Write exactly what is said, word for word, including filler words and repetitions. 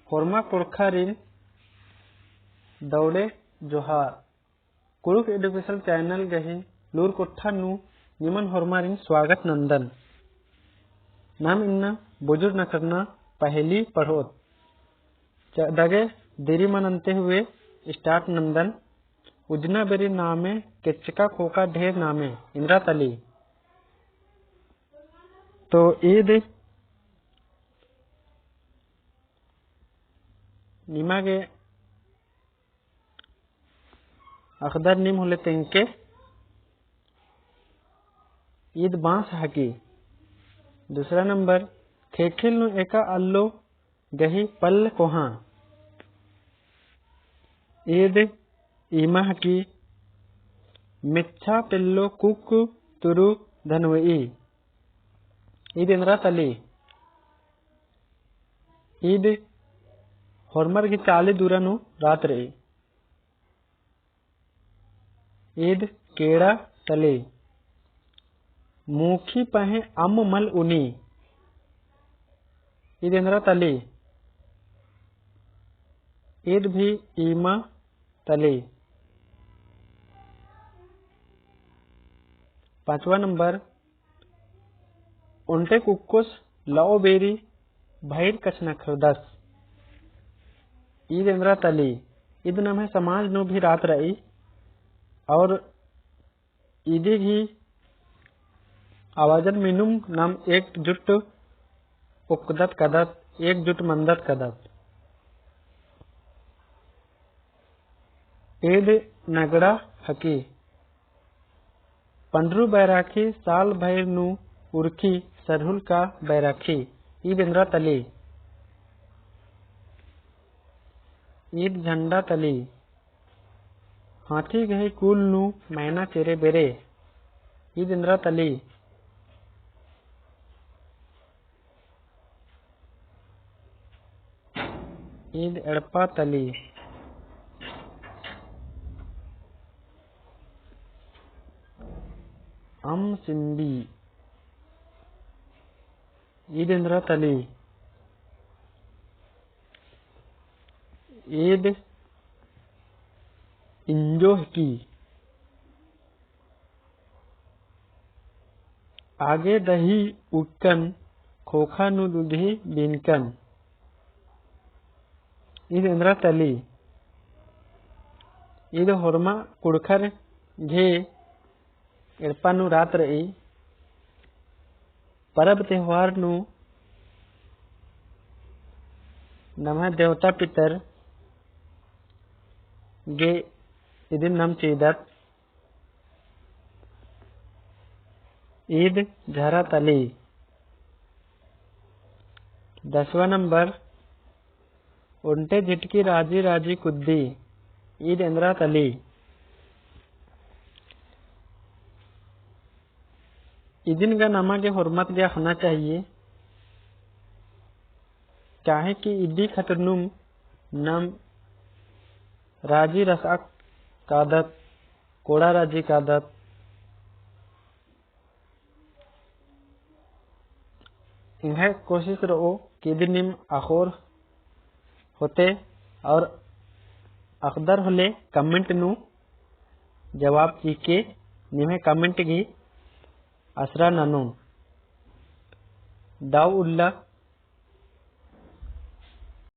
होरमा कुँड़ुख़रिन दौड़े जोहार। कुँड़ुख़ Education Channel गही लूर कोट्ठा नू निमन होरमारिन स्वागत नन्दन। नाम इन्ना बुजुर्ग नखरना पहेली पढ़ोत। चअदगे देरी मल नन्ते हुए start नन्दन। उज्जना बेरी नामे केचका ख़ोख़ा ढेर नामे। एन्दरा तली। तो ईद निमा गे अख़दर नीम होले तेंके। ईद बाँस हकी। दूसरा नंबर, ख़ेख़ेल नू एका अल्लो गही पल्ल कोहाँ। ईद ईमा हकी। मेच्छा पेल्लो कुक्क तुरु धनवई। ईद एन्दरा तली। ईद होरमर गही चाली दूरा नू रात रई। ईद केड़ा तली। मूखी पहें अम्म मल उनी। ईद एन्दरा तली। ईद भी ईमा तली। पाँचवा नंबर, ओन्टे कुक्कोस लओ बेरी भइर कछनखरदस। ईद एन्दरा तली। ईद नम्है समाज नू भी रात रई और ईदी गही आवाजन मिनुम नाम एकजुट ओक्कदत कदत, एकजुट मन्दत कदत। ईद नगड़ा हकी। पंडरू बैराखी साल भइर नू उरखी सरहुल का बैराखी। ईद एन्दरा तली। ईद झंडा तली। हाथी गही कुल नू मैना चेरे बेरे। ईद एन्दरा तली। ईद एड़पा तली। अम सिम्बी। ईद एन्दरा तली। ईद इंजो हकी। आगे दही उक्कन, ख़ोख़ा नू दूधी बीनकन। ईद एन्दरा तली। ईद होरमा कुँड़ुख़र गही एड़पा नू रात रई। परब तेहवार नू नम्है देवता पितर गे इदिन नाम चिदत। ईद झरा तली। दसवाँ नंबर, ओन्टे झिटकी राजी राजी कुद्दी। ईद एन्दरा तली। इदिन गा नमा गे होरमत गे अख़ना चाहिए, काहे कि इदी खतरनुम नम राजी रसआ कादत, कोड़ा राजी कादत। एंग्है कोशिश रओ कि इदिन नीम अख़ोर होते और अख़दर होले comment नू जवाब चिके निम्है comment गही असरा ननोन। दव उल्ला।